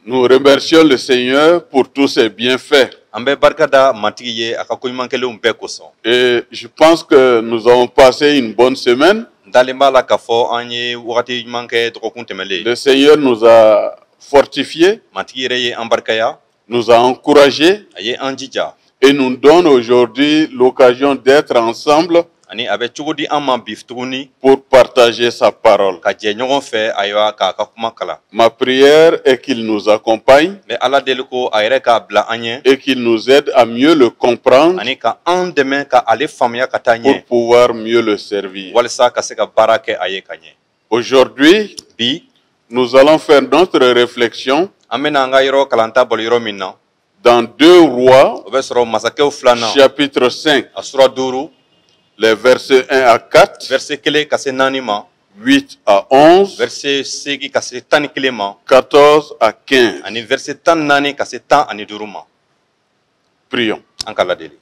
Nous remercions le Seigneur pour tous ses bienfaits. An bɛ barika da Matigi ye a ka koɲuman kɛlenw bɛɛ kosɔn. Et je pense que nous avons passé une bonne semaine. N dalen b'a la k'a fɔ an ye wagati ɲuman kɛ dɔgɔkun tɛmɛlen. Le Seigneur nous a fortifiés, Matigi yɛrɛ ye an barikaya, nous a encouragés a ye an jija et nous donne aujourd'hui l'occasion d'être ensemble ani a bɛ cogo di an ma bi tuguni pour partager sa parole. ka jɛ ɲɔgɔn fɛ, ayiwa, k'a ka kuma kalan. Ma prière est qu'il nous accompagne N bɛ Ala deli ko a yɛrɛ k'a bila an ɲɛ et qu'il nous aide à mieux le comprendre ani ka an dɛmɛ ka ale faamuya ka taa pour ɲɛ pouvoir mieux le servir. walisa ka se ka baara kɛ a ye ka ɲɛ. Aujourd'hui, Bi, nous allons faire notre réflexion an bɛna an ka yɔrɔ kalanta boli yɔrɔ min na, dans 2 Rois, o bɛ sɔrɔ Masakɛw filanan, chapitre 5, a sura 5, les versets 1 à 4, verset 1 ka se 4 ma, 8 à 11, verset 8 ka se 11 ma, 14 à 15. ani verset 14 ka se 15 ma. Prions. An ka ladeli.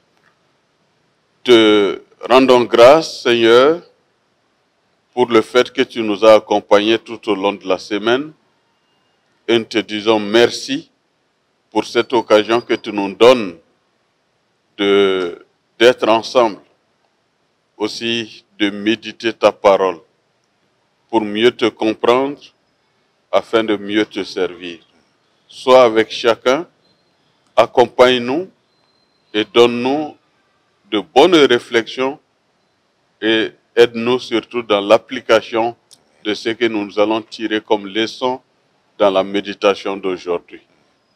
Te rendons grâce, Seigneur, pour le fait que tu nous as accompagnés tout au long de la semaine. Et nous te disons merci pour cette occasion que tu nous donnes d'être ensemble, aussi de méditer ta parole pour mieux te comprendre afin de mieux te servir. Sois avec chacun, accompagne-nous et donne-nous de bonnes réflexions et aide-nous surtout dans l'application de ce que nous allons tirer comme leçon dans la méditation d'aujourd'hui.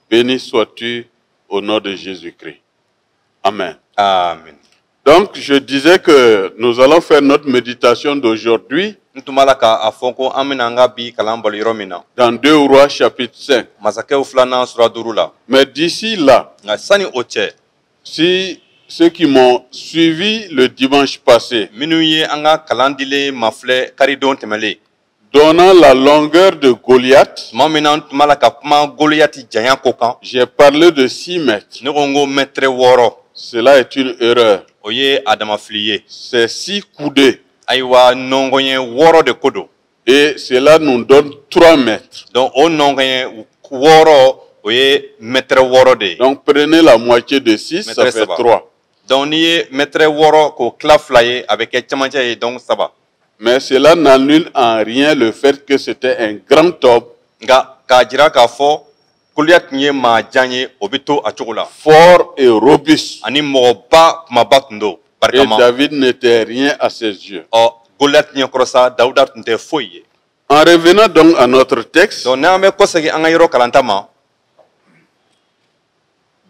Béni sois-tu au nom de Jésus-Christ. Amen. Amen. Donc, je disais que nous allons faire notre méditation d'aujourd'hui N tun b'a la k'a fɔ ko an bɛna an ka bi kalan bali yɔrɔ min na, dans 2 Rois chapitre 5. Masakɛw filanan sura 5 la. Mais d'ici là, Nka sani o cɛ, si ceux qui m'ont suivi le dimanche passé, minnu ye an ka kalan dilen mafilɛ karidon tɛmɛlen, donnant la longueur de Goliath, tuma min na n tun b'a la ka kuma Goliyati janya ko kan, j'ai parlé de 6 mètres. ne ko n ko mɛtɛrɛ 6. Cela est une erreur. O ye a damafili ye. C'est 6 coudées. Ayiwa, nɔngɔɲɛ 6 de ko don. Et cela nous donne 3 mètres. Donc o nɔngɔɲɛ 6, o ye mɛtɛrɛ 6 de ye. Donc prenez la moitié de 6, ça Mètre fait saba. 3. Donc n'i ye mɛtɛrɛ 6 k'o tila fila ye, a bɛ kɛ cɛmancɛ ye, donc 3. Mais cela n'annule en rien le fait que c'était un grand homme, Nka k'a jira k'a fɔ Goliya tun ye maa jan ye, o bɛ to a cogo la, fort et robuste. ani mɔgɔba kumaba tun don, Et barikama. David n'était rien à ses yeux. Ɔ, Goliya tun ɲɛkɔrɔ sa, Dawuda tun tɛ foyi ye. En revenant donc à notre texte, Donc n'an bɛ kɔsegin an ka yɔrɔ kalanta ma,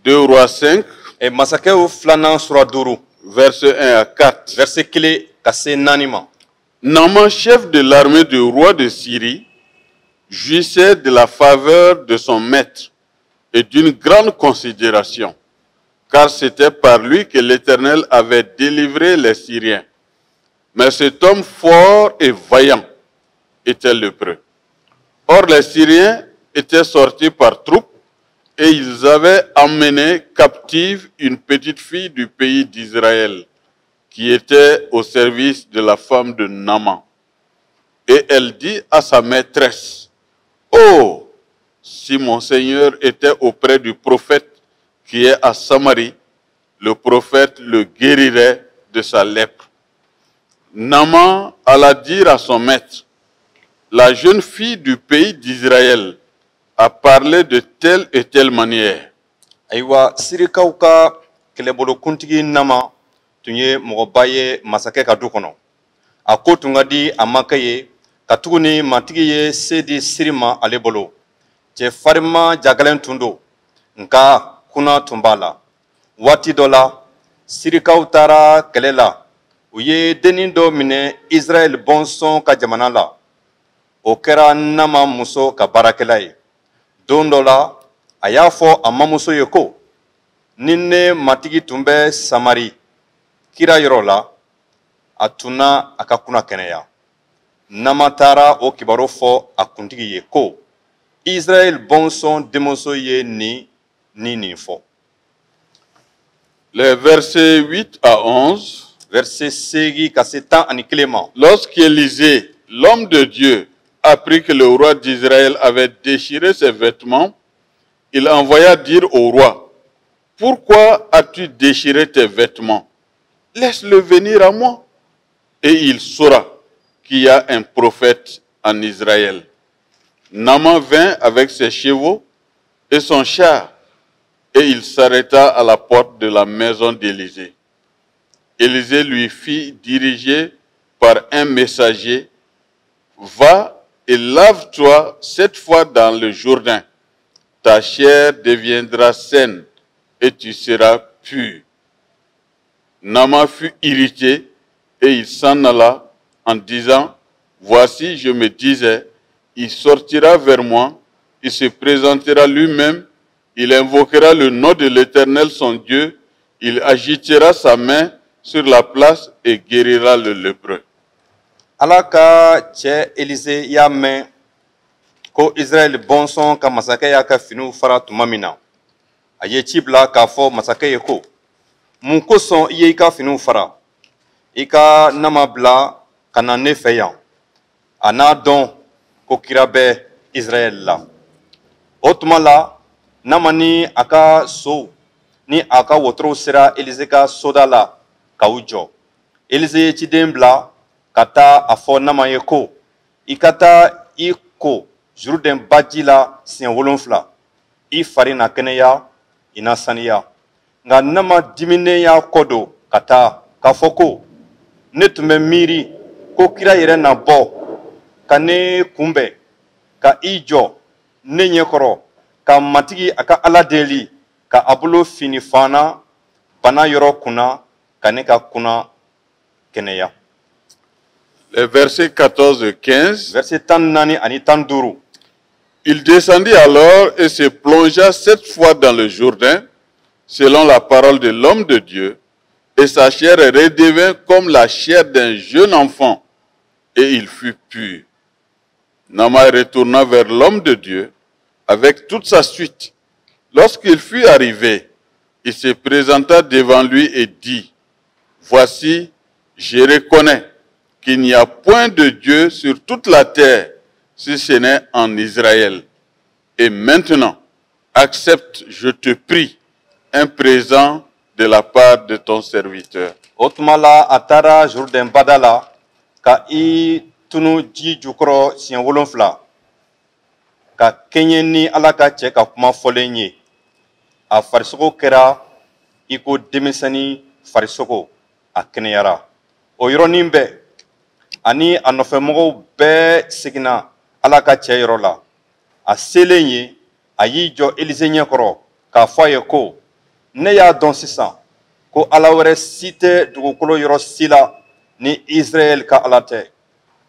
2 Rois 5, Masakɛw filanan sura 5, versets 1 à 4. verset 1 ka se 4 ma. Naaman, chef de l'armée du roi de Syrie, jouissait de la faveur de son maître et d'une grande considération, car c'était par lui que l'Éternel avait délivré les Syriens. Mais cet homme fort et vaillant était lépreux. Or, les Syriens étaient sortis par troupes et ils avaient emmené captive une petite fille du pays d'Israël qui était au service de la femme de Naaman. Et elle dit à sa maîtresse: «Oh, si mon Seigneur était auprès du prophète qui est à Samarie, le prophète le guérirait de sa lèpre.» Naaman alla dire à son maître: «La jeune fille du pays d'Israël a parlé de telle et telle manière.» Ayiwa, Sirikaw ka kɛlɛbolokuntigi Nama tun ye mɔgɔba ye masakɛ ka du kɔnɔ. A ko tun ka di a makɛ ye, katuguni Matigi ye se di Siri ma ale bolo. Cɛ farima jagɛlɛn tun don, nka kuna tun b'a la. Waati dɔ la, Sirikaw taara kɛlɛ la. U ye dennin dɔ minɛ Israɛl bɔnsɔn ka jamana la. O kɛra Nama muso ka baarakɛla ye. Don dɔ la, a y'a fɔ a mamuso ye ko: «Ni ne matigi tun bɛ Samari kira yɔrɔ la, a tun na a ka kuna kɛnɛya.» Nama taara o kibaru fɔ a kuntigi ye ko: «Israɛl bɔnsɔn denmuso ye nin ni nin fɔ.» Les versets 8 à 11. Verset 8 ka se 11 ma. Lorsqu'Élisée, l'homme de Dieu, apprit que le roi d'Israël avait déchiré ses vêtements, Il envoya dire au roi: Pourquoi as-tu déchiré tes vêtements? Laisse-le venir à moi. Et il saura qu'il y a un prophète en Israël. Naaman vint avec ses chevaux et son char, et il s'arrêta à la porte de la maison d'Élisée. Élisée lui fit diriger par un messager: Va et lave-toi 7 fois dans le Jourdain. Ta chair deviendra saine et tu seras pur. Naaman fut irrité et il s'en alla en disant: Voici, je me disais, il sortira vers moi, il se présentera lui-même, il invoquera le nom de l'Éternel son Dieu, il agitera sa main sur la place et guérira le lépreux. Ala ka cɛ Elize y'a mɛn ko Israɛl bɔnsɔn ka masakɛ y'a ka finiw fara tuma min na, a ye ci bila k'a fɔ masakɛ ye ko: Mun kosɔn i ye i ka finiw fara? I ka Nama bila ka na ne fɛ yan, a n'a dɔn ko kira bɛ Israɛl la. O tuma la, Nama ni a ka sow ni a ka wotorow sera Elize ka soda la ka u jɔ. Elize ye ciden bila ka taa a fɔ Nama ye ko: I ka taa i ko Zurudɛn baji la siɲɛ 7, i fari na kɛnɛya, i na saniya. Nka Nama diminen y'a kɔ don ka taa k'a fɔ ko: Ne tun bɛ miiri ko kira yɛrɛ na bɔ ka ne kunbɛn, ka i jɔ ne ɲɛkɔrɔ, ka Matigi a ka Ala deli, ka a bolo fini fana bana yɔrɔ kunna, ka ne ka kunna kɛnɛya. Les versets 14 et 15. Verset 14 ani 15. Il descendit alors et se plongea 7 fois dans le Jourdain, selon la parole de l'homme de Dieu, et sa chair redevint comme la chair d'un jeune enfant, et il fut pur. Naaman retourna vers l'homme de Dieu avec toute sa suite. Lorsqu'il fut arrivé, il se présenta devant lui et dit: Voici, je reconnais qu'il n'y a point de Dieu sur toute la terre, si ce n'est en Israël. Et maintenant, accepte, je te prie, un présent de la part de ton serviteur. O tuma la, a taara Jourdain bada la ka i tunu ji jukɔrɔ siɲɛ 7, ka kɛɲɛ ni Ala ka cɛ ka kuma fɔlen ye. A farisogo kɛra i ko denmisɛnnin farisogo, a kɛnɛyara. O yɔrɔnin bɛɛ, ani a nɔfɛmɔgɔw bɛɛ seginna Ala ka cɛ yɔrɔ la. A selen ye, a y'i jɔ Elize ɲɛkɔrɔ k'a fɔ a ye ko: Ne y'a dɔn sisan ko Ala wɛrɛ si tɛ dugukolo yɔrɔ si la ni Israɛl ka Ala tɛ.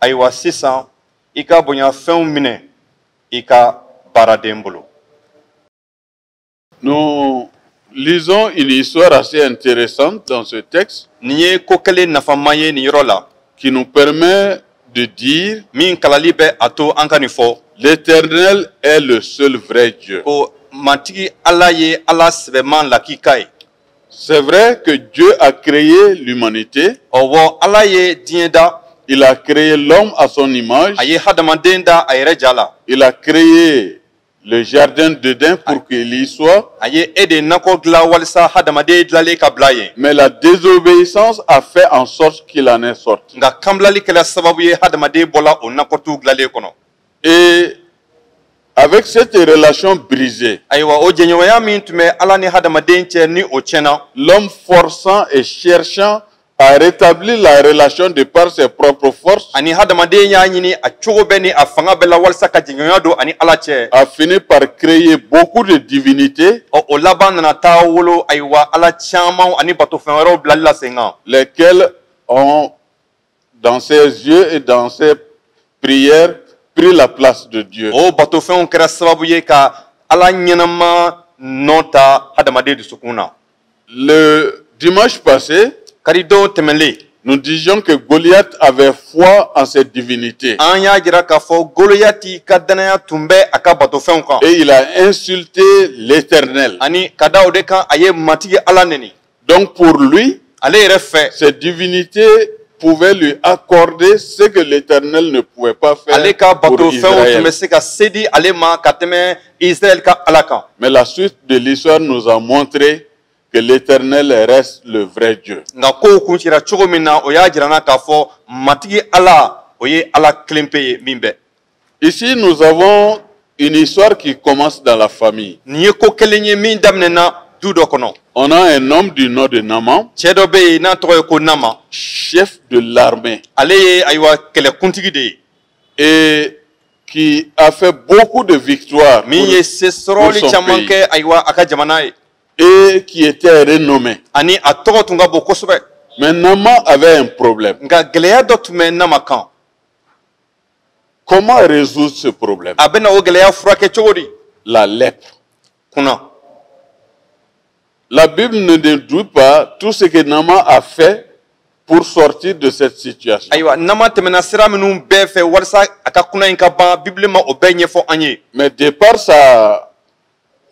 Ayiwa sisan, i ka bonyafɛnw minɛ i ka baaraden bolo. Nous lisons une histoire assez intéressante dans ce texte Nin ye ko kɛlen nafama ye nin yɔrɔ la, qui nous permet de dire: min kalali bɛ a to an ka nin fɔ, L'Éternel est le seul vrai Dieu. ko Matigi Ala ye Ala sɛbɛman lakika ye. C'est vrai que Dieu a créé l'humanité. Ɔwɔ, Ala ye diɲɛ da. Il a créé l'homme à son image. A ye hadamaden da a yɛrɛ ja la. Il a créé le jardin d'Éden pour qu'il y soit. A ye Eden nakɔ dilan walisa hadamaden dilanlen ka bila yen. Mais la désobéissance a fait en sorte qu'il en est sorti. Nka kanbilali kɛla sababu ye, hadamaden bɔla o nakɔtu dilanlen kɔnɔ. Et avec cette relation brisée, Ayiwa, o jɛɲɔgɔnya min tun bɛ Ala ni hadamaden cɛ, ni o tiɲɛna, l'homme forçant et cherchant à rétablir la relation de par ses propres forces, ani hadamaden y'a ɲini a cogo bɛɛ ni a fanga bɛɛ la walisa ka jɛɲɔgɔnya don ani Ala cɛ, a fini par créer beaucoup de divinités, ɔ, o laban nana taa wolo, ayiwa, Ala caman ani batofɛn wɛrɛw bilali la sen kan, lesquelles ont, dans ses yeux et dans ses prières, pris la place de Dieu. O batofɛnw kɛra sababu ye ka Ala ɲɛnama nɔ ta hadamaden dusukun na. Le dimanche passé, Karidon tɛmɛnlen, nous disions que Goliath avait foi en cette divinité. an y'a jira k'a fɔ Goloyati ka danaya tun bɛ a ka batofɛnw kan. Et il a insulté l'Éternel. Ani ka da o de kan, a ye Matigi Ala neni. Donc pour lui, Ale yɛrɛ fɛ, cette divinité pouvaient lui accorder ce que l'Éternel ne pouvait pas faire Ale ka pour batofɛnw tun Israël. Bɛ se ka se di ale ma ka tɛmɛ Israɛl ka Ala kan. Mais la suite de l'histoire nous a montré que l'Éternel reste le vrai Dieu. Nka kow kuncɛra cogo min na, o y'a jira n na k'a fɔ Matigi Ala, o ye Ala kelen pe ye min bɛ. Ici, nous avons une histoire qui commence dans la famille. Nin ye ko kelen ye min daminɛna du dɔ kɔnɔ. On a un homme du nom de Naaman, Cɛ dɔ bɛ yen n'a tɔgɔ ye ko Nama. Chef de l'armée, Ale ye, ayiwa, kɛlɛkuntigi de ye. Et qui a fait beaucoup de victoires Min ye se sɔrɔli pour son caman pays. Kɛ, ayiwa, a ka jamana ye. Et qui était renommé. Ani a tɔgɔ tun ka bon kosɛbɛ. Mais Naaman avait un problème. Nka gɛlɛya dɔ tun bɛ Nama kan. Comment résoudre ce problème? A bɛna o gɛlɛya furakɛ cogo di? La lèpre. Kunna. La Bible ne nous dit pas tout ce que Naaman a fait pour sortir de cette situation. Ayiwa, Nama tɛmɛna sira minnu bɛɛ fɛ walasa a ka kunna in ka ban, Bibili ma o bɛɛ ɲɛfɔ an ye. Mais de par sa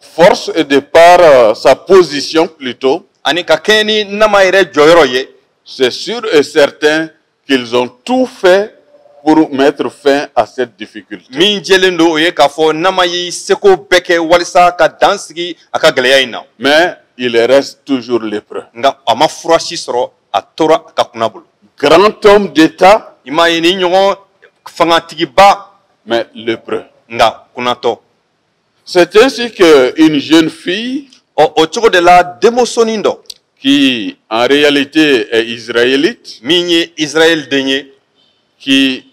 force et de par sa position plutôt, Ani ka kɛɲɛ ni Nama yɛrɛ jɔyɔrɔ ye, c'est sûr et certain qu'ils ont tout fait pour mettre fin à cette difficulté. Min jɛlen don, o ye k'a fɔ Nama y'i seko bɛɛ kɛ walasa ka dan sigi a ka gɛlɛya in na. Mais il reste toujours lépreux. Nka a ma fura si sɔrɔ, a tora a ka kunna bolo. Grand homme d'État, I m'a ye, ni ɲɔgɔn fangatigiba, mais lépreux. Nka kunnatɔ. C'est ainsi qu'une jeune fille Ɔ, o cogo de la, denmusonin dɔ qui en réalité est israélite, min ye Israɛl den ye, qui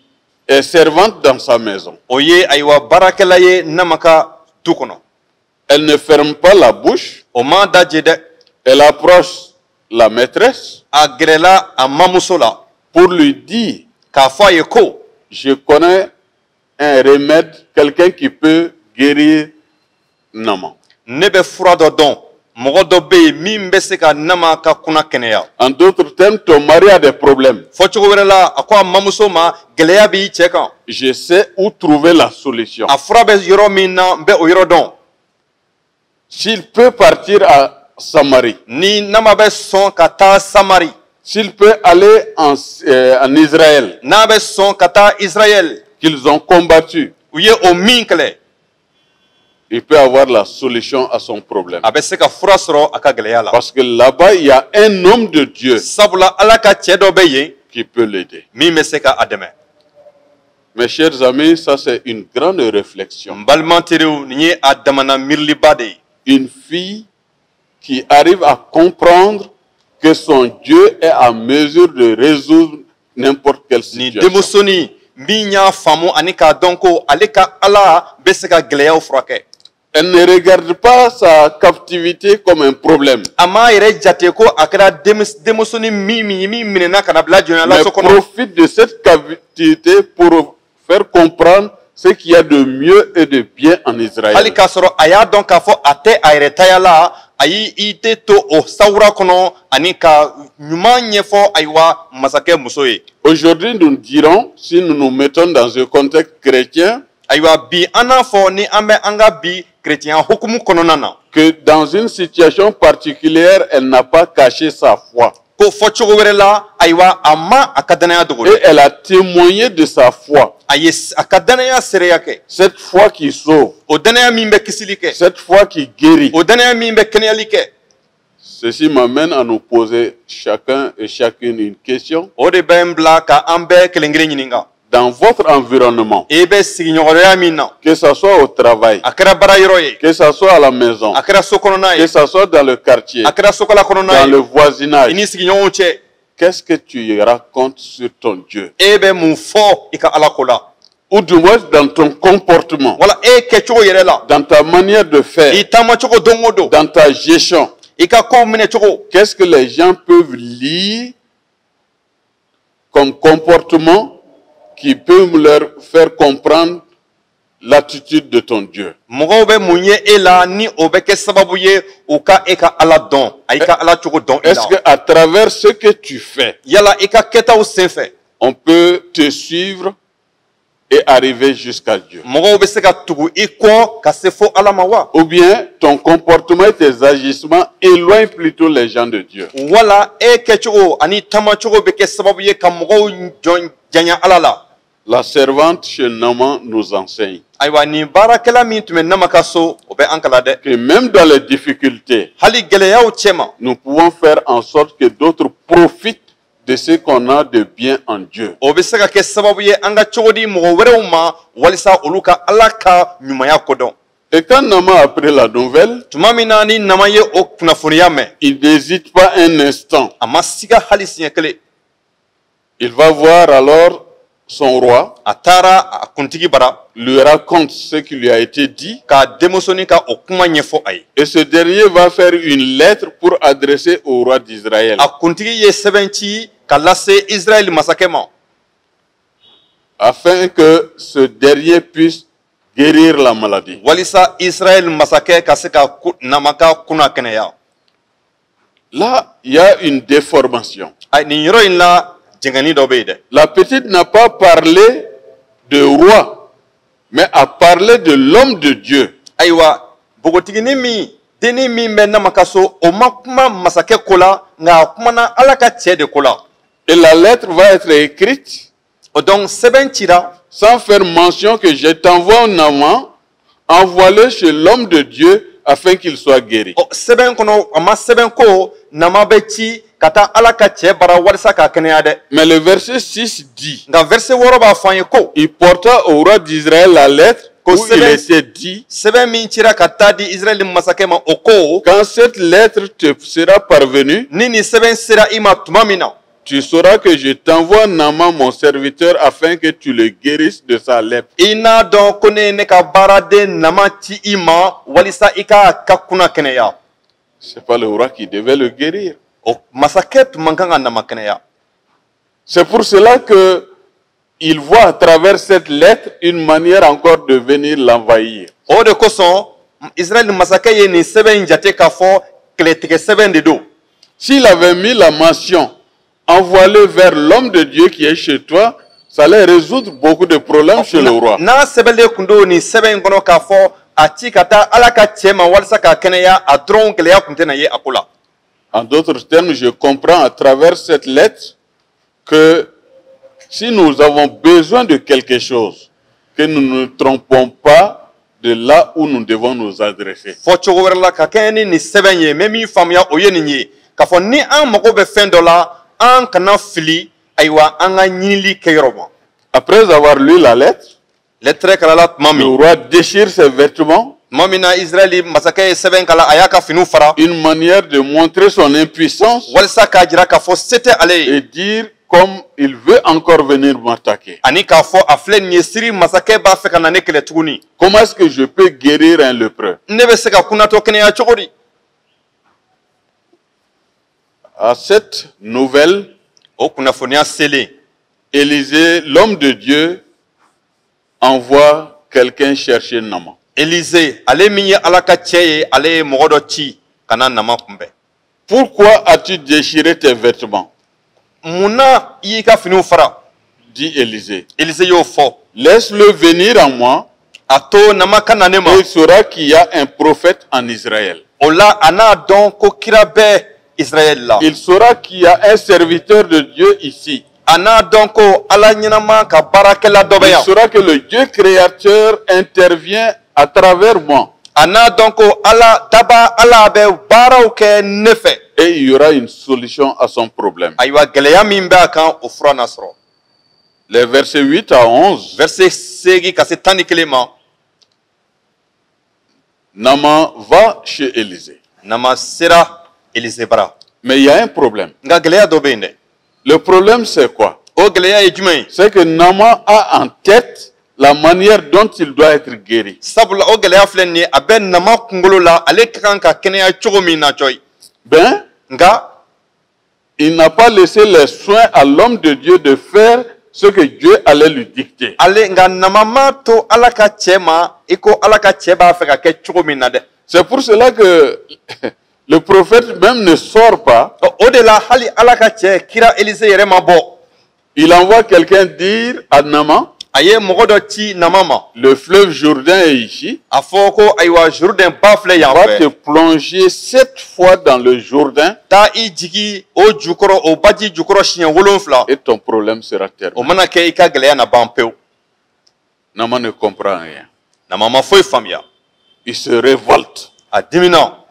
est servante dans sa maison. O ye, ayiwa, baarakɛla ye Nama ka du kɔnɔ. Elle ne ferme pas la bouche, O ma da je dɛ. Elle approche la maîtresse A gɛrɛla a mamuso la pour lui dire, k'a fɔ a ye ko je connais un remède, quelqu'un qui peut guérir Naaman. Ne bɛ fura dɔ dɔn, mɔgɔ dɔ bɛ yen min bɛ se ka Nama ka kunna kɛnɛya. En d'autres termes, ton mari a des problèmes. Fɔcogo wɛrɛ la, a ko a mamuso ma, gɛlɛya b'i cɛ kan. Je sais où trouver la solution. A fura bɛ yɔrɔ min na, n bɛ o yɔrɔ dɔn. S'il peut partir à Samarie, Ni Nama bɛ sɔn ka taa Samari, s'il peut aller en Israël, n'a bɛ sɔn ka taa Israɛl, qu'ils ont combattu, u ye o min kɛlɛ, il peut avoir la solution à son problème. A bɛ se ka fura sɔrɔ a ka gɛlɛya la. Parce que là-bas, il y a un homme de Dieu Sabula Ala ka cɛ dɔ bɛ yen qui peut l'aider. Min bɛ se ka a dɛmɛ. Mes chers amis, ça c'est une grande réflexion. N balima teriw, nin ye a damana miiriliba de ye. Une fille qui arrive à comprendre que son Dieu est à mesure de résoudre n'importe quelle Nin situation. Denmusonin min y'a faamu ani k'a dɔn ko ale ka Ala bɛ se ka gɛlɛyaw furakɛ. Elle ne regarde pas sa captivité comme un problème, A m'a yɛrɛ jate ko a kɛra denmusonin min minɛna ka na bila jɔnya la mais so kɔnɔ. Profite de cette captivité pour faire comprendre ce qu'il y a de mieux et de bien en Israël. Hali k'a sɔrɔ a y'a dɔn k'a fɔ a tɛ a yɛrɛ taya la, a y'i i tɛ to o sawura kɔnɔ ani ka ɲuman ɲɛfɔ, ayiwa, masakɛ muso ye. Aujourd'hui, nous dirons, si nous nous mettons dans un contexte chrétien, Ayiwa, bi an n'a fɔ ni an bɛ an ka bi kerecɛnya hukumu kɔnɔna na, que dans une situation particulière, elle n'a pas caché sa foi. Ko fɔcogo wɛrɛ la, ayiwa, a ma a ka danaya dogo Et dɛ. elle a témoigné de sa foi. A ye a ka danaya seereya kɛ. Cette foi qui sauve, O danaya min bɛ kisili kɛ, cette foi qui guérit. O danaya min bɛ kɛnɛyali kɛ. Ceci m'amène à nous poser chacun et chacune une question. O de bɛ n bila ka an bɛɛ kelen kelen ɲininka. Dans votre environnement, E bɛ sigiɲɔgɔnya min na, que ce soit au travail, a kɛra baara yɔrɔ ye, que ce soit à la maison, a kɛra so kɔnɔna que ye, ce soit dans le quartier, a kɛra sokala kɔnɔna dans le ye, voisinage, i ni sigiɲɔgɔnw cɛ, qu'est-ce que tu racontes sur ton Dieu? E bɛ mun fɔ i ka Ala ko la? Ou du moins dans ton comportement, Wala e kɛcogo yɛrɛ la, dans ta manière de faire, i taamacogo don o don, dans ta gestion. I ka kow minɛ cogo. Qu'est-ce que les gens peuvent lire comme comportement qui peut leur faire comprendre l'attitude de ton Dieu? Mɔgɔw bɛ mun ye e la ni o bɛ kɛ sababu ye u ka e ka Ala dɔn, a i ka Ala cogo dɔn i Est-ce la? qu'à travers ce que tu fais, Yala i ka kɛtaw sen fɛ, on peut te suivre et arriver jusqu'à Dieu? Mɔgɔw bɛ se ka tugu i kɔ ka se fo Ala ma wa? Ou bien ton comportement et tes agissements éloignent plutôt les gens de Dieu? Wala e kɛcogo ani taamacogo bɛ kɛ sababu ye ka mɔgɔw jɔn janya Ala la? La servante chez Naaman nous enseigne Ayiwa, nin baarakɛla min tun bɛ Nama ka so, o bɛ an kalan dɛ. que même dans les difficultés, Hali gɛlɛyaw cɛma, nous pouvons faire en sorte que d'autres profitent de ce qu'on a de bien en Dieu. o bɛ se ka kɛ sababu ye an ka cogo di mɔgɔ wɛrɛw ma walisa olu ka Ala ka ɲumanya kodɔn. Et quand Naaman a appris la nouvelle, Tuma min na ni Nama ye o kunnafoniya mɛn, il n'hésite pas un instant. a ma siga hali siɲɛ kelen. Il va voir alors son roi, A taara a kuntigi bara, lui raconte ce qui lui a été dit, ka denmusonin ka o kuma ɲɛfɔ a ye. et ce dernier va faire une lettre pour adresser au roi d'Israël, A kuntigi ye sɛbɛn ci ka lase Israɛl masakɛ ma, afin que ce dernier puisse guérir la maladie. walisa Israɛl masakɛ ka se ka Nama ka kunna kɛnɛya. Là, il y a une déformation. Ayi, nin yɔrɔ in la, jɛngɛni dɔ bɛ yen dɛ. La petite n'a pas parlé de roi, mais a parlé de l'homme de Dieu. Ayiwa, npogotiginin min, dennin min bɛ Nama ka so, o ma kuma masakɛ ko la, nka a kumana Ala ka cɛ de ko la. Et la lettre va être écrite O donc sɛbɛn cira sans faire mention que je t'envoie Naaman, envoie-le chez l'homme de Dieu afin qu'il soit guéri. Ɔ, sɛbɛn kɔnɔ, a ma sɛbɛn ko Nama bɛ ci ka taa Ala ka cɛ bara walisa k'a kɛnɛya dɛ. Mais le verset 6 dit, Nka verset 6 b'a fɔ an ye ko il porta au roi d'Israël la lettre où il était dit, sɛbɛn min cira ka taa di Israɛl masakɛ ma, o ko quand cette lettre te sera parvenue, ni nin sɛbɛn sera i ma tuma min na, tu sauras que je t'envoie Naaman, mon serviteur, afin que tu le guérisses de sa lèpre. i n'a dɔn ko ne ye ne ka baaraden Nama ci i ma walisa i k'a ka kunna kɛnɛya. C'est pas le roi qui devait le guérir. O masakɛ tun man kan ka Nama kɛnɛya. C'est pour cela que il voit à travers cette lettre une manière encore de venir l'envahir. O de kosɔn Israɛl masakɛ ye nin sɛbɛn in jate k'a fɔ kɛlɛtigɛ sɛbɛn de don. S'il avait mis la mention envoie-le vers l'homme de Dieu qui est chez toi, ça allait résoudre beaucoup de problèmes chez le roi. N'a sɛbɛnlen tun don nin sɛbɛn in kɔnɔ k'a fɔ a ci ka taa Ala ka cɛ ma walasa k'a kɛnɛya, a dɔrɔn gɛlɛya tun tɛna ye a ko la. En d'autres termes, je comprends à travers cette lettre que si nous avons besoin de quelque chose, que nous ne nous trompons pas de là où nous devons nous adresser. Fɔ cogo wɛrɛ la, ka kɛɲɛ ni nin sɛbɛn ye, n bɛ min faamuya, o ye nin ye k'a fɔ ni an mago bɛ fɛn dɔ la, an kana fili, ayiwa, an ka ɲinili kɛ yɔrɔ ma. Après avoir lu la lettre, Lɛtɛrɛ kalala tuma le min, roi déchire ses vêtements, tuma min na Israɛli masakɛ ye sɛbɛn kala, a y'a ka finiw fara, une manière de montrer son impuissance walisa k'a jira k'a fɔ se tɛ ale ye, et dire comme il veut encore venir m'attaquer. ani k'a fɔ a filɛ nin ye, Siri masakɛ b'a fɛ ka na ne kɛlɛ tuguni. Comment est-ce que je peux guérir un lépreux? Ne bɛ se ka kunnatɔ kɛnɛya cogo di? À cette nouvelle, O kunnafoniya selen, Élisée, l'homme de Dieu, envoie quelqu'un chercher Naaman. Elize, ale min ye Ala ka cɛ ye, ale ye mɔgɔ dɔ ci ka na Nama kunbɛn. Pourquoi as-tu déchiré tes vêtements? Mun na i y'i ka finiw fara? Dit Élisée. Elize y'o fɔ. Laisse-le venir à moi, A to Nama ka na ne ma. et il saura qu'il y a un prophète en Israël. O la, a n'a dɔn ko kira bɛ Israɛl la. Il saura qu'il y a un serviteur de Dieu ici. A n'a dɔn ko Ala ɲɛnama ka baarakɛla dɔ bɛ Il yan. saura que le Dieu créateur intervient à travers moi. A n'a dɔn ko Ala daba, Ala bɛ baaraw kɛ ne fɛ. Et il y aura une solution à son problème. Ayiwa, gɛlɛya min b'a kan, o fura na sɔrɔ. Les versets 8 à 11, Verset 8 ka se 11 ma, Naaman va chez Élisée. Nama sera Elize bara. Mais il y a un problème. Nka gɛlɛya dɔ bɛ yen dɛ. Le problème, c'est quoi? O gɛlɛya ye jumɛn ye? C'est que Naaman a en tête la manière dont il doit être guéri. Sabula o gɛlɛya filɛ nin ye, a bɛ Nama kunkolo la ale ka kan ka kɛnɛya cogo min na cɔyi. Ben, Nka il n'a pas laissé les soins à l'homme de Dieu de faire ce que Dieu allait lui dicter. Ale, nka Nama ma to Ala ka cɛ ma i ko Ala ka cɛ b'a fɛ ka kɛ cogo min na dɛ. C'est pour cela que le prophète même ne sort pas. Ɔ, o de la hali Ala ka cɛ kira Elize yɛrɛ ma bɔ. Il envoie quelqu'un dire à Naaman, A ye mɔgɔ dɔ ci Nama ma. Le fleuve Jourdain est ici. A fɔ ko ayiwa, Jourdain ba filɛ yan Va fɛ. te plonger sept fois dans le Jourdain Taa i jigi o jukɔrɔ, o baji jukɔrɔ, siɲɛ 7. et ton problème sera O terminé. mana kɛ, i ka gɛlɛya na ban pewu. Naman ne comprend rien. Nama ma foyi faamuya. Il se révolte. A dimina.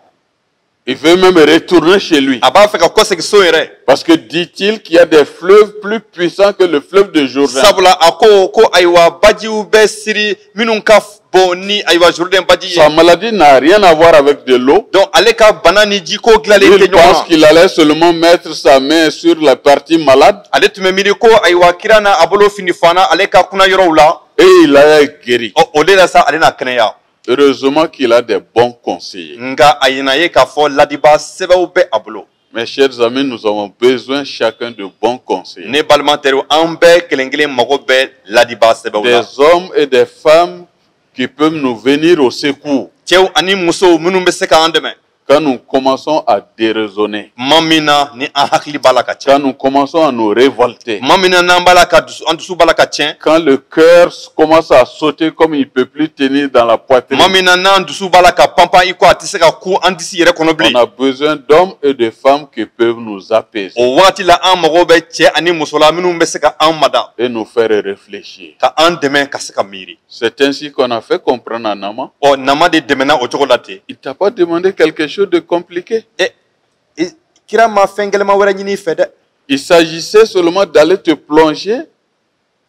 Il veut même retourner chez lui. A b'a fɛ ka kɔsegin so yɛrɛ. Parce que dit-il qu'il y a des fleuves plus puissants que le fleuve de Jourdain. Sabula a ko ko ayiwa, bajiw bɛ Siri minnu ka bon ni ayiwa Jourdain baji ye. Sa maladie n'a rien à voir avec de l'eau. Donc ale ka bana ni jiko dilanlen tɛ Il ɲɔgɔn pense na. qu'il allait seulement mettre sa main sur la partie malade Ale tun bɛ miiri ko ayiwa, kira na a bolo fini fana ale ka kunna yɔrɔw la. Et il allait guérir. Ɔ, o de la sa, ale na kɛnɛya. Heureusement qu'il a des bons conseillers. Nka a yina ye k'a fɔ ladiba sɛbɛw bɛ a bolo. Mes chers amis, nous avons besoin chacun de bons conseillers. Ne balima teriw, an bɛɛ kelen kelen mago bɛ ladiba sɛbɛw la. Des hommes et des femmes qui peuvent nous venir au secours Cɛw ani musow minnu bɛ se k'an dɛmɛ quand nous commençons à déraisonner, tuma min na ni an hakili b'a la ka tiɲɛ, quand nous commençons à nous révolter, tuma min na n'an b'a la ka dusu, an dusu b'a la ka tiɲɛ, quand le cœur commence à sauter comme il ne peut plus tenir dans la poitrine. Tuma min na n'an dusu b'a la ka panpan i ko a tɛ se ka ku an disi yɛrɛ kɔnɔ On bilen, a besoin d'hommes et de femmes qui peuvent nous apaiser o wagati la an mago bɛ cɛ ani muso la minnu bɛ se ka an mada, et nous faire réfléchir. ka an dɛmɛ ka se ka miiri. C'est ainsi qu'on a fait comprendre à Naman. Ɔ, Nama de dɛmɛna o cogo la ten. Il t'a pas demandé quelque chose de compliqué. Ɛ, kira ma fɛn gɛlɛman wɛrɛ ɲini i fɛ dɛ. Il s'agissait seulement d'aller te plonger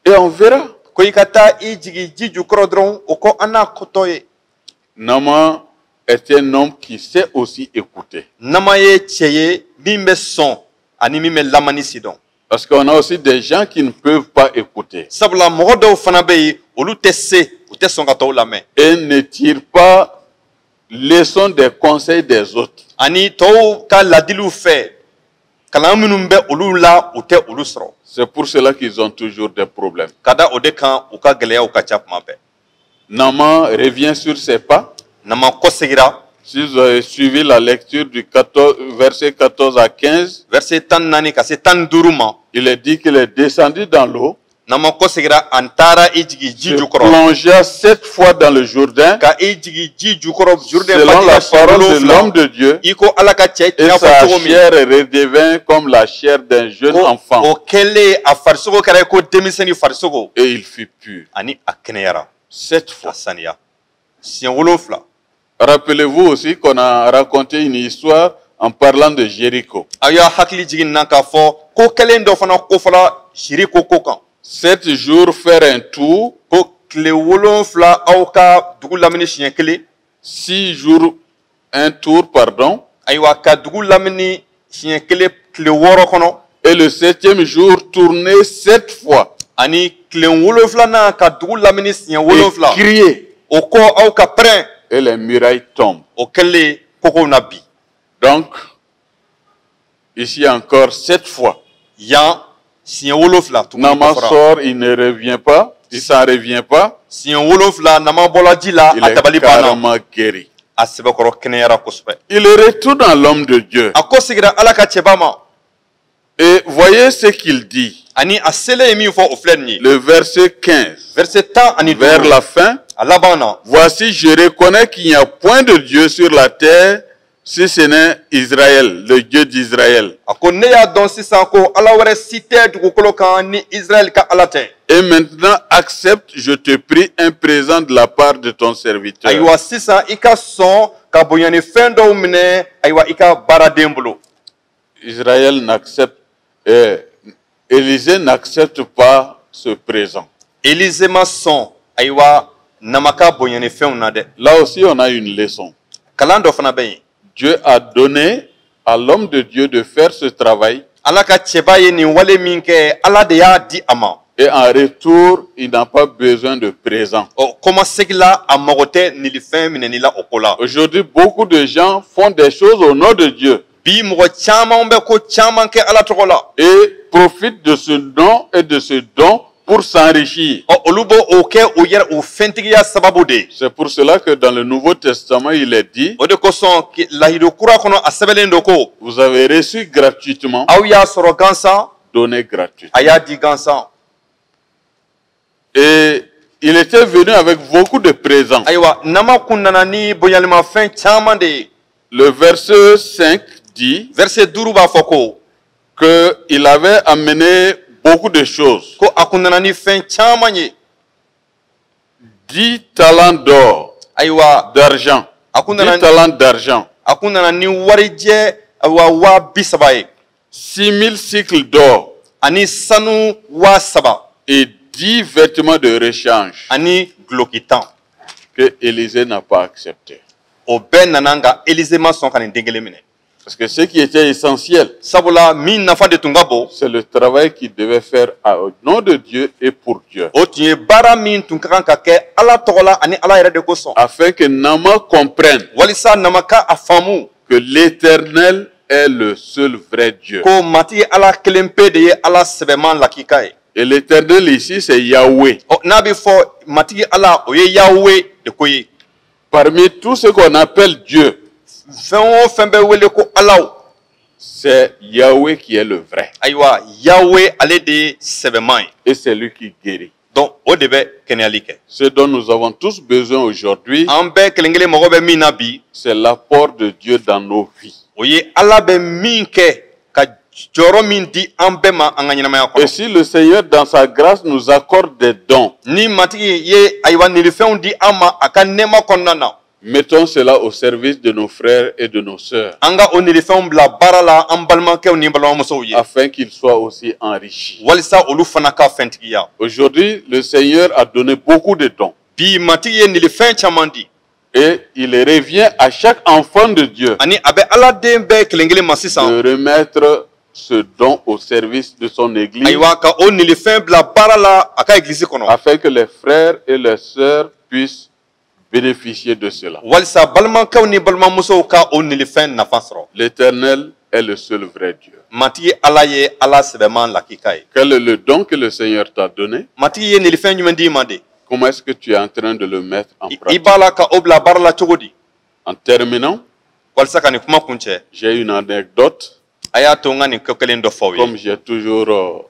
et on verra. Ko i ka taa i jigi ji jukɔrɔ dɔrɔn, o kɔ an n'a kɔtɔ ye. Naman est un homme qui sait aussi écouter. Nama ye cɛ ye min bɛ sɔn ani min bɛ lamani si dɔn. Parce qu'on a aussi des gens qui ne peuvent pas écouter Sabula mɔgɔ dɔw fana bɛ yen, olu tɛ se, u tɛ sɔn ka tɔw lamɛn et ne tirent pas leçon des conseils des autres. Ani tɔw ka ladiliw fɛ, kalan minnu bɛ olu la, u tɛ olu sɔrɔ. C'est pour cela qu'ils ont toujours des problèmes. Ka da o de kan, u ka gɛlɛyaw ka ca tuma bɛɛ. Naman revient sur ses pas. Nama kɔsegira. Si vous avez suivi la lecture du 14, verset 14 à 15, Verset 14 ka se 15 ma, il est dit qu'il est descendu dans l'eau, Nama kɔsegira, an taara i jigi ji se jukɔrɔ, plongea sept fois dans le Jourdain, ka i jigi ji jukɔrɔ Jourdain selon baji la la siɲɛ parole de 7, l'homme de Dieu, i ko Ala ka cɛ et tun y'a fɔ sa cogo min. chair redevint comme la chair d'un jeune Ko enfant, o kɛlen, a farisogo kɛra i ko denmisɛnnin farisogo, et il fut pur. Ani a kɛnɛyara. Sept A fois. saniya siɲɛ 7. Rappelez-vous aussi qu'on a raconté une histoire en parlant de Jéricho. Aw y'a hakili jigin na k'a fɔ ko kɛlen dɔ fana ko fɔla Jeriko ko kan. 7 jours faire un tour, Ko tile 7 aw ka dugu lamini siɲɛ kelen. 6 jours un tour, pardon, Ayiwa, ka dugu lamini siɲɛ kelen tile 6 kɔnɔ, et le septième jour tourner sept fois ani tile 7nan ka dugu lamini siɲɛ et 7, crier, o kɔ aw ka pɛrɛn, et les murailles tombent. O kɛlen, kogow na bi. Donc, ici encore sept fois. Yan siɲɛ 7 tuguni Naman ko fɔra. Sort, il ne revient pas, il s'en revient pas, Siɲɛ 7, Nama bɔla ji la, il a est dabali banna. carrément guéri. A sɛbɛkɔrɔ kɛnɛyara kosɛbɛ. Il retourne à l'homme de Dieu. A ko segira Ala ka cɛba ma. Et voyez ce qu'il dit. Ani a selen ye min fɔ, o filɛ nin ye. Le verset 15, Verset 15, vers la fin. a laban na. Voici, je reconnais qu'il n'y a point de Dieu sur la terre, si ce n'est Israël, le Dieu d'Israël. A ko ne y'a dɔn sisan ko Ala wɛrɛ si tɛ dugukolo kan ni Israɛl ka Ala tɛ. Et maintenant, accepte, je te prie, un présent de la part de ton serviteur. Ayiwa, sisan i ka sɔn ka bonya ni fɛn dɔw minɛ, ayiwa, i ka baaraden bolo. Israël n'accepte, Élisée n'accepte pas ce présent. Elize ma sɔn, ayiwa, Nama ka bonya ni fɛnw na dɛ. Là aussi, on a une leçon. Kalan dɔ fana bɛ yen. Dieu a donné à l'homme de Dieu de faire ce travail Ala ka cɛba ye nin wale min kɛ, Ala de y'a di a ma. Et en retour, il n'a pas besoin de présent. Ɔ, kɔmasegi la, a mago tɛ nilifɛn minɛni la o ko la. Aujourd'hui, beaucoup de gens font des choses au nom de Dieu Bi, mɔgɔ caman bɛ ko caman kɛ Ala tɔgɔ la, et profitent de ce don et de ce don pour s'enrichir. Ɔ, olu b'o o kɛ o yɛrɛ o fɛntigiya sababu de ye. C'est pour cela que dans le Nouveau Testament, il est dit, O de kosɔn lahidu kura kɔnɔ, a sɛbɛnlen don ko vous avez reçu gratuitement, aw y'a sɔrɔ gansan, donnez gratuitement. a y'a di gansan. Et il était venu avec beaucoup de présents. Ayiwa, Nama kun nana ni bonyalimafɛn caman de ye. Le verset 5 dit Verset 5 b'a fɔ ko qu'il avait amené beaucoup de choses. ko a kun nana ni fɛn caman ye. 10 talents d'or, Ayiwa, d'argent. a kun 10 nana talents d'argent. A kun nana ni warijɛ, ayiwa, 30.000 ye. 6000 sicles d'or Ani sanu 3000. et 10 vêtements de rechange Ani guloki 10. que Élisée n'a pas accepté. O bɛɛ nana, nka Elize ma sɔn ka nin den kelen minɛ. Parce que ce qui était essentiel, Sabula min nafa de tun ka bon, c'est le travail qu'il devait faire au nom de Dieu et pour Dieu. o tun ye baara min tun ka kan ka kɛ Ala tɔgɔ la ani Ala yɛrɛ de kosɔn. Afin que Naaman comprenne Walisa Nama ka a faamu que l'Éternel est le seul vrai Dieu. ko Matigi Ala kelen pe de ye Ala sɛbɛman lakika ye. Et l'Éternel ici, c'est Yahweh. Ɔ, n'a bɛ fɔ Matigi Ala, o ye Yawe de ko ye. Parmi tout ce qu'on appelle Dieu, Fɛn o fɛn bɛ wele ko Alaw, c'est Yahweh qui est le vrai. ayiwa, Yawe ale de ye sɛbɛman ye. Et c'est lui qui guérit. Donc o de bɛ kɛnɛyali kɛ. Ce dont nous avons tous besoin aujourd'hui, An bɛɛ kelen kelen mago bɛ min na bi, c'est l'apport de Dieu dans nos vies. o ye Ala bɛ min kɛ ka jɔyɔrɔ min di an bɛɛ ma an ka ɲɛnamaya Et kɔnɔ. si le Seigneur, dans sa grâce, nous accorde des dons, Ni Matigi ye, ayiwa, nilifɛnw di an ma a ka nɛɛma kɔnɔna na, mettons cela au service de nos frères et de nos sœurs, an ka o nilifɛnw bila baara la an balimakɛw ni balimamusow ye, afin qu'ils soient aussi enrichis. walisa olu fana ka fɛntigiya. Aujourd'hui, le Seigneur a donné beaucoup de dons. Bi, Matigi ye nilifɛn caman di. Et il revient à chaque enfant de Dieu Ani a bɛ Ala den bɛɛ kelen kelen ma sisan de remettre ce don au service de son Église, ayiwa, ka o nilifɛn bila baara la a ka egilisi kɔnɔ, afin que les frères et les sœurs puissent bénéficier de cela. walisa balimakɛw ni balimamusow ka o nilifɛn nafa sɔrɔ. L'Éternel est le seul vrai Dieu. Matigi Ala ye Ala sɛbɛman lakika ye. Quel est le don que le Seigneur t'a donné? Matigi ye nilifɛn jumɛn d'i ma de? Comment est-ce que tu es en train de le mettre en I pratique? b'a la ka o bila baara la cogo di? En terminant, Walisa ka nin kuma kun cɛ, j'ai une anecdote, a y'a to n ka nin ko kelen dɔ fɔ aw ye. comme j'ai toujours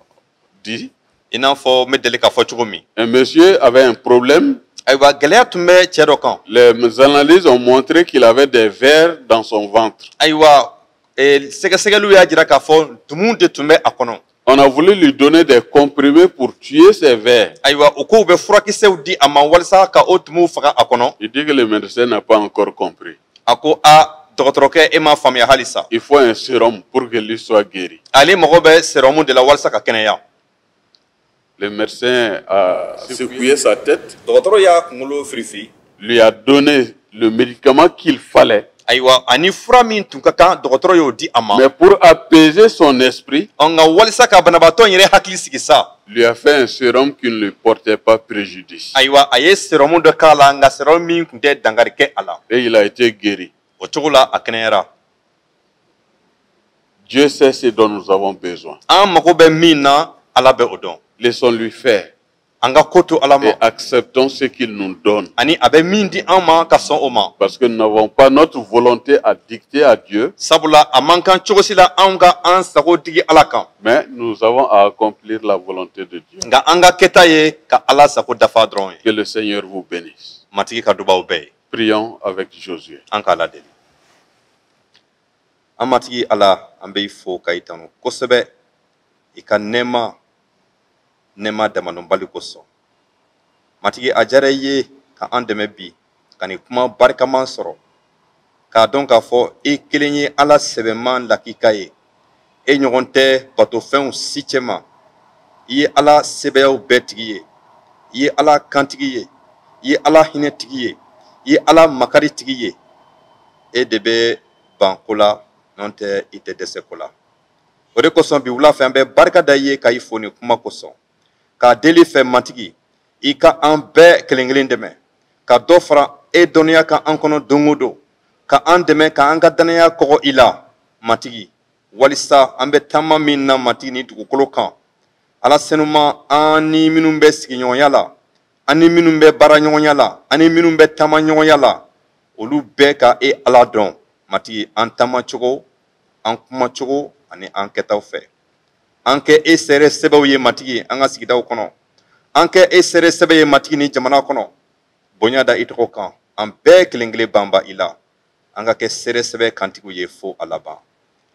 dit. I n'a fɔ n bɛ deli k'a fɔ cogo min. Un monsieur avait un problème. Ayiwa, gɛlɛya tun bɛ cɛ dɔ kan. Les analyses ont montré qu'il avait des vers dans son ventre. Ayiwa, sɛgɛsɛgɛliw y'a jira k'a fɔ tumu de tun bɛ a kɔnɔ. On a voulu lui donner des comprimés pour tuer ces vers. Ayiwa, u k'u bɛ furakisɛw di a ma walisa ka o tumuw faga a kɔnɔ. Il dit que le médecin n'a pas encore compris. A ko a, dɔgɔtɔrɔkɛ, e m'a faamuya halisa. Il faut un sérum pour que lui soit guéri. Ale mago bɛ sɛrɔmu de la walisa ka kɛnɛya. Le médecin a secoué sa tête, Dɔgɔtɔrɔ y'a kunkolo firifiri, lui a donné le médicament qu'il fallait. Ayiwa, ani fura min tun ka kan, dɔgɔtɔrɔ y'o di a ma. Mais pour apaiser son esprit, Ɔ, nka walisa ka banabaatɔ in yɛrɛ hakili sigi sa, lui a fait un sérum qui ne lui portait pas préjudice. ayiwa, a ye sɛrɔmu dɔ k'a la, nka sɛrɔmu min tun tɛ dankari kɛ a la. Et il a été guéri. O cogo la, a kɛnɛyara. Dieu sait ce dont nous avons besoin. An mago bɛ min na, Ala bɛ o dɔn. Laissons-lui faire An ka ko to Ala ma et acceptons ce qu'il nous donne. ani a bɛ min di an ma, ka sɔn o ma. Parce que nous n'avons pas notre volonté à dicter à Dieu, Sabula a man kan cogo si la anw ka an sago digi Ala kan, mais nous avons à accomplir la volonté de Dieu. nka an ka kɛta ye ka Ala sago dafa dɔrɔn ye. Que le Seigneur vous bénisse. Matigi ka dubaw bɛɛ ye. Prions avec Josué. An k'a ladeli. An Matigi Ala, an bɛ i fo ka i tanu kosɛbɛ i ka nɛɛma, nɛɛma damadɔnbali kosɔn. Matigi, a diyara i ye ka an dɛmɛ bi ka nin kuma barikaman sɔrɔ, k'a dɔn k'a fɔ i kelen ye Ala sɛbɛman lakika ye, e ɲɔgɔn tɛ batofɛnw si cɛma. I ye Ala sɛbɛyaw bɛɛ tigi ye, i ye Ala kantigi ye, i ye Ala hinɛtigi ye, i ye Ala makari tigi ye. E de bɛ ban ko la, n'o tɛ i tɛ dɛsɛ ko la. O de kosɔn bi wula fɛ, an bɛ barika da i ye ka i fo nin kuma kosɔn, k'a deli fɛ, Matigi, i ka an bɛɛ kelen kelen dɛmɛ ka dɔ fara e dɔnniya kan an kɔnɔ don o don, ka an dɛmɛ ka an ka danaya kɔgɔ i la, Matigi, walisa an bɛ taama min na, Matigi, ni dugukolo kan, Ala senuma, an ni minnu bɛ sigiɲɔgɔnya la, an ni minnu bɛ baaraɲɔgɔnya la, an ni minnu bɛ taamaɲɔgɔnya la, olu bɛɛ ka e Ala dɔn, Matigi, an taamacogo, an kumacogo ani an kɛtaw fɛ. An kɛ e sɛrɛ sɛbɛw ye, Matigi, an ka sigidaw kɔnɔ. An kɛ e seere sɛbɛ ye Matigi ni jamana kɔnɔ. Bonya da i tɔgɔ kan. An bɛɛ kelen kelen banba i la. An ka kɛ seere sɛbɛ kantigiw ye fo a laban.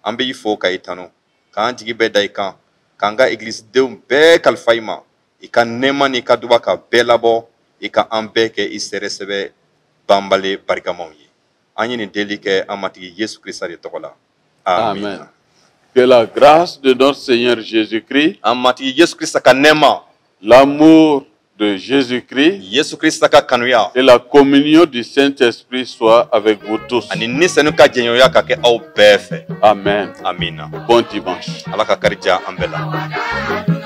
An bɛ i fo ka i tanu, k'an jigi bɛɛ da i kan, k'an ka egilisidenw bɛɛ kalifa i ma. I ka nɛɛma n'i ka duba ka bɛɛ labɔ, i ka an bɛɛ kɛ i seere sɛbɛ banbalen barikamaw ye. An ye nin deli kɛ an Matigi Yesu Krista de tɔgɔ la. Amen. Que la grâce de notre Seigneur Jésus-Christ, An Matigi Yesu Krista ka nɛɛma, l'amour de Jésus-Christ Yesu Krista ka kanuya, et la communion du Saint-Esprit soient avec vous tous. ani Ni Senu ka jɛɲɔgɔnya ka kɛ aw bɛɛ fɛ. Amen. Amina. Bon dimanche. Ala ka kari diya an bɛɛ la.